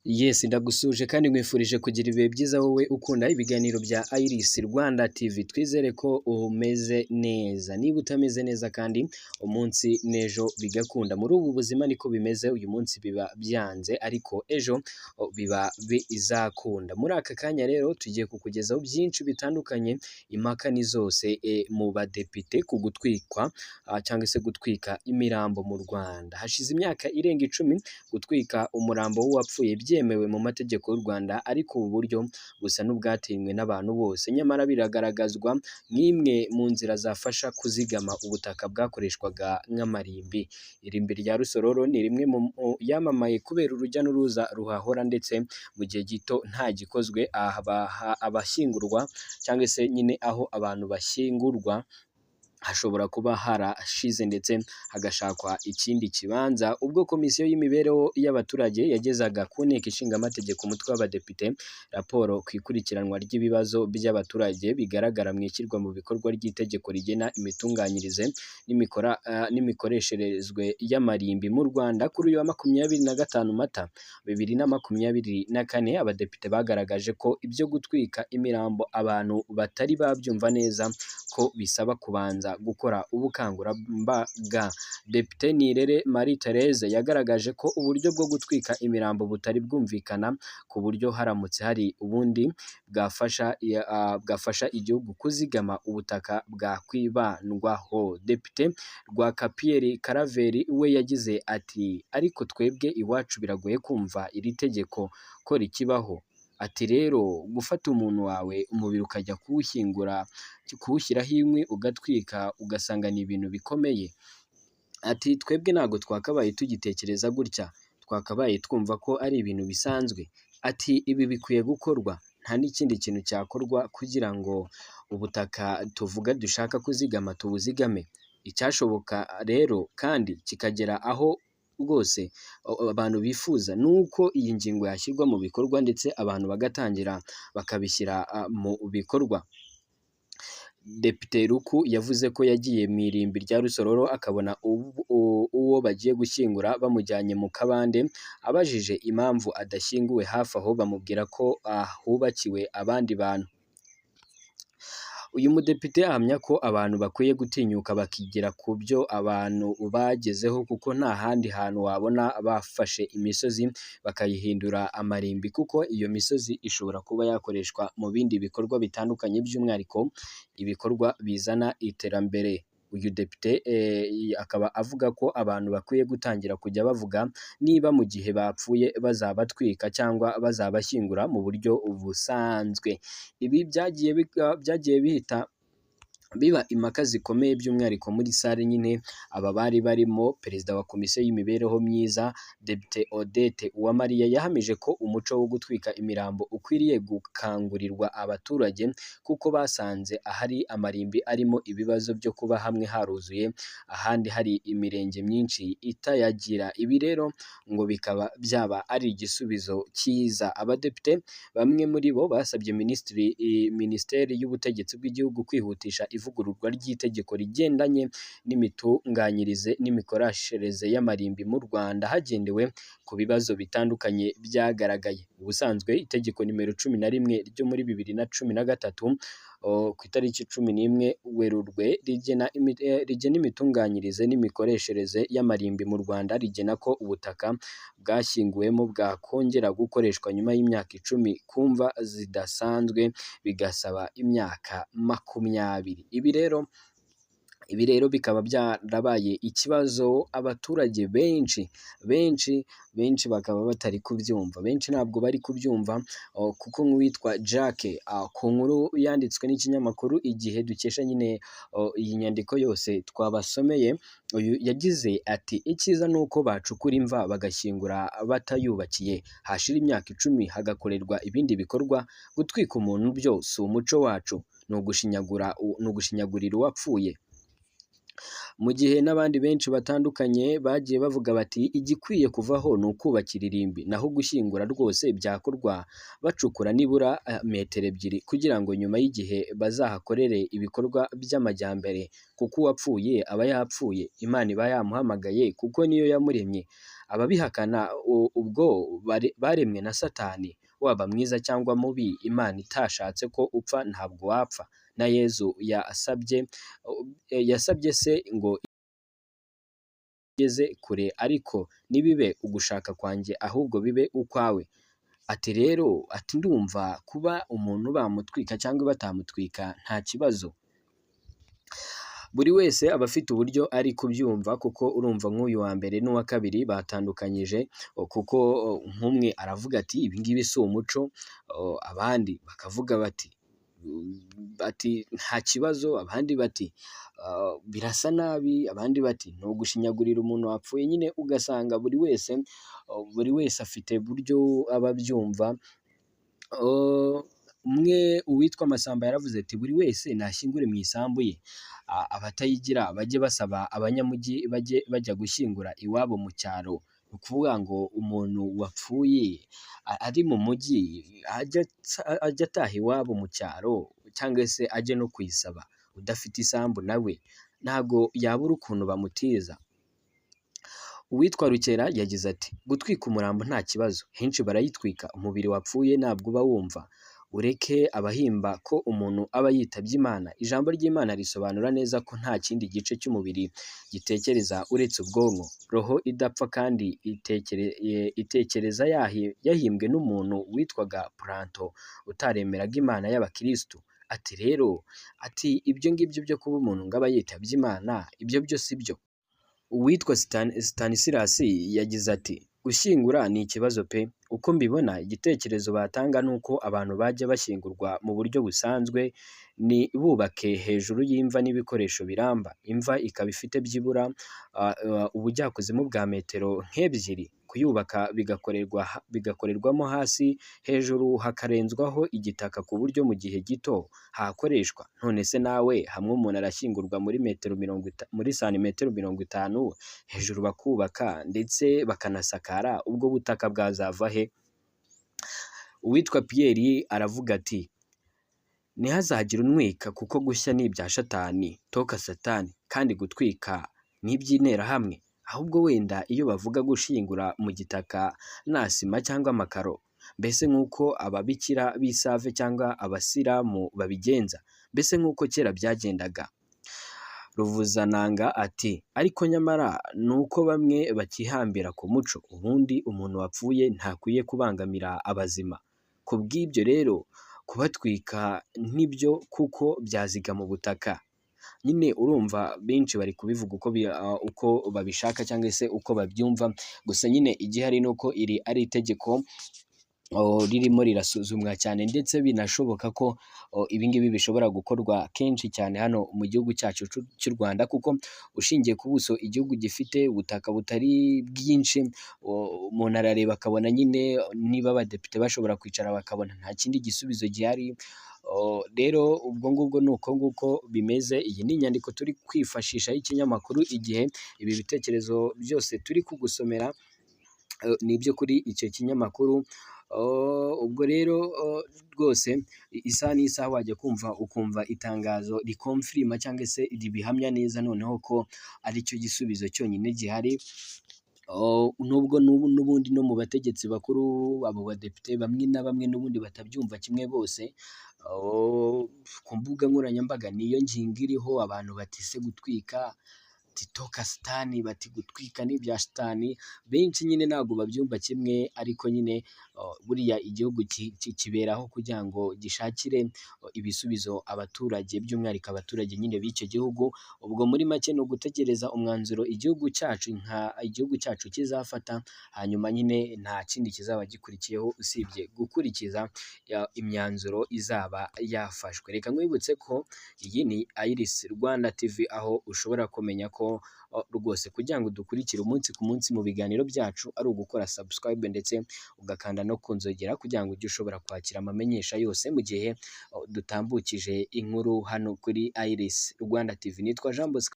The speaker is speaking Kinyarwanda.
Yes, ndagusuhuje kandi nkwifurije kugira ibihe byiza wowe ukunda ibiganiro bya Iris Rwanda TV. Twizere ko umeze neza. Niba utameze neza kandi umunsi n'ejo bigakunda. Muri ubu buzima niko bimeze, uyu munsi biba byanze ariko ejo biba bizakunda. Muri aka kanya rero tugiye kukugezaho byinshi bitandukanye, impaka ni zose mu badepite ku gutwikwa cyangwa se gutwika imirambo mu Rwanda. Hashize imyaka irenga 10 gutwika umurambo w'uwapfuye byemewe mu mategeko y'u Rwanda, ariko ubu buryo busa n'ubwatinywe n'abantu bose, nyamara biragaragazwa nk'imwe mu nzira zafasha kuzigama ubutaka bwakoreshwaga nk'amarimbi. Irimbi rya Rusororo ni rimwe mu yamamaye kubera urujya n'uruza ruhahora, ndetse mu gihe gito nta gikozwe abashyingurwa cyangwa se nyine aho abantu bashyingurwa hashobora kuba harashize ndetse hagashakwa ikindi kibanza. Ubwo Komisiyo y'Imibereho y'Abaturage yagezaga ku Nteko Ishinga Amategeko umutwe w'Abadepite raporo ku ikurikiranwa ry'ibibazo by'abaturage bigaragara mu ishyirwa mu bikorwa ry'itegeko rigena imitunganyirize n'imikoresherezwe y'amarimbi mu Rwanda, kuri uyu wa 25 Mata 2024, abadepite bagaragaje ko ibyo gutwika imirambo abantu batari babyumva neza, ko bisaba kubanza gukora ubukangurambaga. Depite Nirere Marie Therese yagaragaje ko uburyo bwo gutwika imirambo butari bwumvikana, ku buryo haramutse hari ubundi bwafasha igihugu kuzigama ubutaka bwakwibandwaho. Depite Rwaka Pierre Karaveri we yagize ati: "Ariko twebwe iwacu biragoye kumva iri tegeko ko rikibaho." Ati: "Rero gufata umuntu wawe umubiri ukajya kuwushyingura, kuwushyiraho inkwi ugatwika, ugasanga ni ibintu bikomeye." Ati: "Twebwe ntabwo twakabaye tugitekereza gutya, twakabaye twumva ko ari ibintu bisanzwe." Ati: "Ibi bikwiye gukorwa, nta n'ikindi kintu cyakorwa kugira ngo ubutaka tuvuga dushaka kuzigama tubuzigame. Icyashoboka rero kandi kikagera aho rwose abantu bifuza ni uko iyi ngingo yashyirwa mu bikorwa, ndetse abantu bagatangira bakabishyira mu bikorwa." Depite Ruku yavuze ko yagiye mu irimbi rya Rusororo akabona uwo bagiye gushyingura bamujyanye mu kabande, abajije impamvu adashyinguwe hafi aho bamubwira ko hubakiwe abandi bantu. Uyu mudepite ahamya ko abantu bakwiye gutinyuka bakigira ku byo abantu bagezeho, kuko nta handi hantu wabona bafashe imisozi bakayihindura amarimbi, kuko iyo misozi ishobora kuba yakoreshwa mu bindi bikorwa bitandukanye, by'umwihariko ibikorwa bizana iterambere. Uyu depite akaba avuga ko abantu bakwiye gutangira kujya bavuga niba mu gihe bapfuye bazabatwika cyangwa bazabashyingura mu buryo busanzwe. Ibi byagiye bihita biba impaka zikomeye, by'umwihariko muri salle nyine aba bari barimo. Perezida wa Komisiyo y'Imibereho Myiza, Depite Odette Uwamariya, yahamije ko umuco wo gutwika imirambo ukwiriye gukangurirwa abaturage, kuko basanze ahari amarimbi arimo ibibazo byo kuba hamwe haruzuye ahandi hari imirenge myinshi itayagira. Ibi rero ngo bikaba byaba ari igisubizo cyiza. Abadepite bamwe muri bo basabye Minisiteri y'Ubutegetsi bw'Igihugu kwihutisha ivugururwa ry'itegeko rigendanye n'imitunganyirize n'imikoreshereze y'amarimbi mu Rwanda, hagendewe ku bibazo bitandukanye byagaragaye. Ubusanzwe itegeko nimero 11 ryo muri 2013 ku itariki 11 Werurwe rigena imitunganyirize n'imikoreshereze y'amarimbi mu Rwanda, rigena ko ubutaka bwashyinguwemo bwakongera gukoreshwa nyuma y'imyaka 10, ku mva zidasanzwe bigasaba imyaka 20. Ibi rero bikaba byarabaye ikibazo, abaturage benshi benshi benshi bakaba batari kubyumva, benshi ntabwo bari kubyumva, kuko nk'uwitwa Jack, ku nkuru yanditswe n'ikinyamakuru Igihe dukesha nyine iyi nyandiko yose twabasomeye, uyu yagize ati: "Icyiza ni uko bacukura imva bagashyingura batayubakiye, hashira imyaka 10 hagakorerwa ibindi bikorwa. Gutwika umuntu byo si umuco wacu, ni ugushinyagurira uwapfuye." Mu gihe n'abandi benshi batandukanye bagiye bavuga bati igikwiye kuvaho ni ukubakira irimbi, naho gushyingura rwose byakorwa bacukura nibura metero 2 kugira ngo nyuma y'igihe bazahakorere ibikorwa by'amajyambere, kuko uwapfuye aba yapfuye, Imana iba yamuhamagaye kuko niyo yamuremye. Ababihakana ubwo baremwe na Satani, waba mwiza cyangwa mubi, Imana itashatse ko upfa ntabwo wapfa. Na Yezu yasabye se ngo igeze kure, ariko ntibibe ugushaka kwanjye ahubwo bibe ukwawe. Ati rero, ati ndumva kuba umuntu bamutwika cyangwa batamutwika nta kibazo. Buri wese aba afite uburyo ari kubyumva, kuko urumva nk'uyu wa mbere n'uwa kabiri batandukanyije, kuko nk'umwe aravuga ati ibi ngibi si umuco, abandi bakavuga bati nta kibazo, abandi bati birasa nabi, abandi bati ni ugushinyagurira umuntu wapfuye. Nyine ugasanga buri wese afite uburyo aba abyumva. Umwe uwitwa Masamba yaravuze ati buri wese nashyingure mu isambu ye, abatayigira bajye basaba abanyamujyi bajye bajya gushyingura iwabo mu cyaro. Ni ukuvuga ngo umuntu wapfuye ari mu mujyi ajya ataha iwabo mu cyaro, cyangwa se ajye no kuyisaba. Udafite isambu nawe ntabwo yabura ukuntu bamutiza. Uwitwa Rukera yagize ati gutwika umurambo nta kibazo, henshi barayitwika, umubiri wapfuye ntabwo uba wumva. Ureke abahimba ko umuntu aba yitabye Imana. Ijambo ry'Imana risobanura neza ko nta kindi gice cy'umubiri gitekereza uretse ubwonko. Roho idapfa kandi itekereza yahimbwe n'umuntu witwaga Plato utaremeraga Imana y'abakirisitu. Ati rero, ati ibyo ngibyo byo kuba umuntu ngo aba yitabye Imana, ibyo byo si byo. Uwitwa Stanislas yagize ati gushyingura ni ikibazo pe, uko mbibona igitekerezo batanga ni uko abantu bajya bashyingurwa mu buryo busanzwe, ni bubake hejuru y'imva n'ibikoresho biramba, imva ikaba ifite byibura ubujyakuzimu bwa metero nk'ebyiri, kuyubaka bigakorerwamo hasi, hejuru hakarenzwaho igitaka ku buryo mu gihe gito hakoreshwa. None se nawe hamwe umuntu arashyingurwa muri metero muri santimetero 50, hejuru bakubaka ndetse bakanasakara, ubwo butaka bwazava he? Uwitwa Pierre aravuga ati ntihazagire unwika kuko gushya ni ibya Shatani, toka Satani, kandi gutwika ni iby'interahamwe. Ahubwo wenda iyo bavuga gushyingura mu gitaka nta sima cyangwa amakaro, mbese nk'uko ababikira b'Isave cyangwa abasilamu babigenza, mbese nk'uko kera byagendaga. Ruvuzananga ati ariko nyamara ni uko bamwe bakihambira ku muco, ubundi umuntu wapfuye ntakwiye kubangamira abazima. Ku bw'ibyo rero kubatwika nibyo kuko byazigama ubutaka. Nyine urumva benshi bari kubivuga uko babishaka cyangwa se uko babyumva, gusa nyine igihari ni uko iri ari itegeko ririmo rirasuzumwa cyane, ndetse binashoboka ko ibi ngibi bishobora gukorwa kenshi cyane hano mu gihugu cyacu cy'u Rwanda, kuko ushingiye ku buso igihugu gifite, ubutaka butari bwinshi, umuntu arareba akabona nyine niba abadepite bashobora kwicara bakabona nta kindi gisubizo gihari. Rero ubwo ngubwo ni uko nguko bimeze. Iyi ni inyandiko turi kwifashisha y'ikinyamakuru Igihe, ibi bitekerezo byose turi kugusomera ni ibyo kuri icyo kinyamakuru. Ubwo rero rwose isaha n'isaha wajya kumva ukumva itangazo rikomfirima cyangwa se ribihamya neza noneho ko aricyo gisubizo cyonyine gihari. Nubwo n'ubundi no mu bategetsi bakuru, abo badepite bamwe na bamwe n'ubundi batabyumva kimwe bose, ku mbuga nkoranyambaga niyo ngingo iriho, abantu bati se gutwika, toka Satani, bati gutwika ni ibya Shitani, benshi nyine ntabwo babyumva kimwe, ariko nyine buriya igihugu kiberaho kugira ngo gishakire ibisubizo abaturage, by'umwihariko abaturage nyine b'icyo gihugu. Ubwo muri make ni ugutegereza umwanzuro igihugu cyacu nka igihugu cyacu kizafata, hanyuma nyine nta kindi kizaba gikurikiyeho usibye gukurikiza imyanzuro izaba yafashwe. Reka nkwibutse ko iyi ni Iris Rwanda TV, aho ushobora kumenya ko rwose kugira ngo dukurikire umunsi ku munsi mu biganiro byacu ari ugukora subscribe ndetse ugakanda no ku nzogera kugira ngo ujye ushobora kwakira amamenyesha yose mu gihe dutambukije inkuru hano kuri Iris Rwanda TV. Nitwa Jean Bosco.